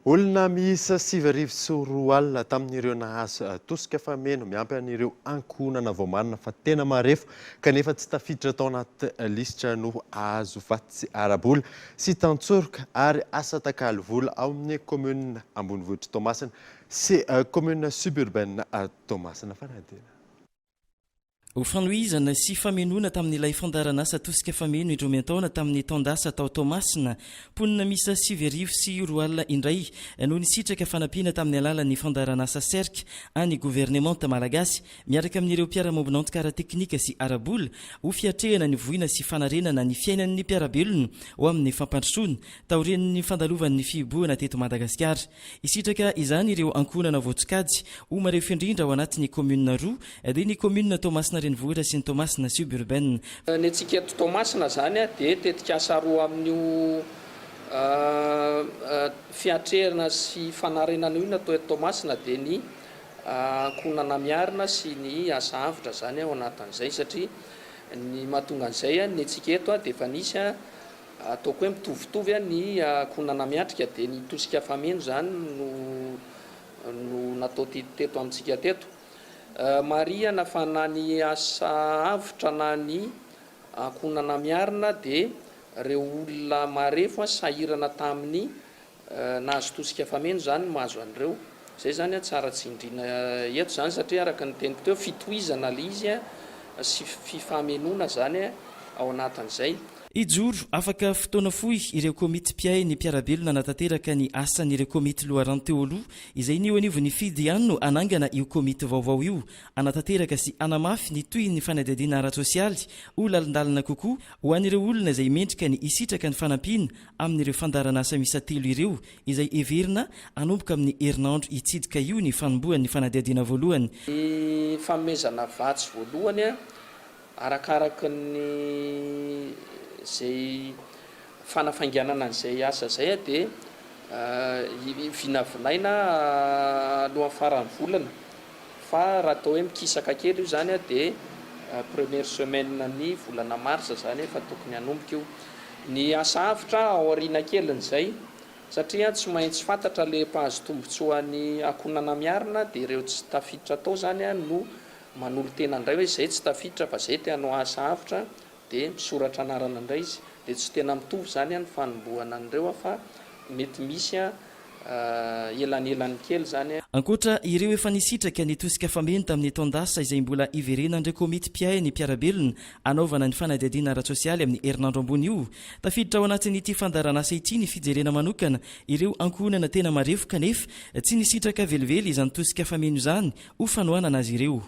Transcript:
Olona miisa 2009 tamin'ireo nahazo tosika fameno miampy an'ireo ankohonana voamarina fa tena marefo kanefa tsy tafiditra tao anaty lisitra no hahazo vatsy ara-bola sy tantsoroka ary asa takalo vola ao amin'ny kaominina ambonivohitr'i Toamasina sy kaominina suburbaine Toamasina. Fanadihadiana. Ho fanohizana sy famenoana tamin'ilay fandaharanasa Tosika Fameno indroa miantaona tamin'ny taon-dasa tao Toamasina, mponina miisa 2009 indray no nisitraka fanampiana tamin'ny alalan'ny fandaharanasa Cerc an'ny governemanta malagasy miaraka amin'ireo mpiara-mombon'antoka ara-teknika sy ara-bola ho fiatrehana ny voina sy fanarenana ny fiainan'ny mpiara-belona ho amin'ny fampandrosoana taorian'ny fandalovan'ny fihibohana teto Madagasikara. Hisitraka izany ireo ankohonana voatsokajy ho marefo indrindra ao anatin'ny kaominina roa, dia ny kaominina Toamasina Renivohitra sy ny Toamasina Suburbaine. Ny antsika eto Toamasina izany dia tetikasa roa amin'io fiatrehana sy fanarenana io natao eto Toamasina dia ny ankohonana miarina sy ny asa avotra izany ao anatin'izay satria ny mahatonga an'izay ny antsika eto dia efa nisy Ataoko hoe mitovitovy ny ankohonana miatrika dia ny tosika fameno izany no no natao teto amintsika teto. Marihana fa na ny asa avotra na ny ankohonana miarina dia ireo olona marefo sahirana tamin'ny Nahazo tosika fameno izany ny mahazo an'ireo. Izay izany tsara tsindriana eto izany satria araka ny teniko teo, fitohizana ilay izy sy fifamenoana izany ao anatin'izay. Hijoro afaka fotoana fohy ireo komity mpiahy ny mpiara-belona hanatanteraka ny asan'ireo komity loharano teo aloha izay ny eo anivon'ny FID ihany no hanangana io komity vaovao io hanatanteraka sy hanamafy ny tohin'ny fanadihadiana ara-tsosialy ho lalindalina kokoa ho an'ireo olona izay mendrika ny hisitraka ny fanampiana amin'ireo fandaharanasa miisa telo ireo izay heverina hanomboka amin'ny herinandro hitsidika io ny fanombohan'ny fanadihadiana voalohany. Ny fanomezana vatsy voalohany arakaraka ny izay fanafainganana an'izay asa izay dia vinavinaina alohan'ny faran'ny volana fa raha atao hoe mikisaka kely io izany dia première semaine ny volana mars izany efa tokony hanomboka io. Ny asa avotra aoriana kelin'izay, satria tsy maintsy fantatra le mpahazo tombotsoan'ny ankohonana miarina dia ireo tsy tafiditra tao zany no manolo-tena indray hoe zay tsy tafiditra fa zay te hanao asa avotra dia misoratra anarana indray izy dia tsy tena mitovy zany ny fanombohana an'ireo fa mety misy elanelany kely zany. Ankoatra ireo efa nisitraka ny tosika fameno tamin'ny taon-dasa izay mbola hiverenan'ireo komity mpiahy ny mpiara-belona hanaovana ny fanadihadiana ara-tsosialy amin'ny herinandro ambony io. Tafiditra ao anatin'ity fandaharanasa ity ny fijerena manokana ireo ankohonana tena marefo kanefa tsy nisitraka velively izany tosika fameno izany ho fanohanana azy ireo.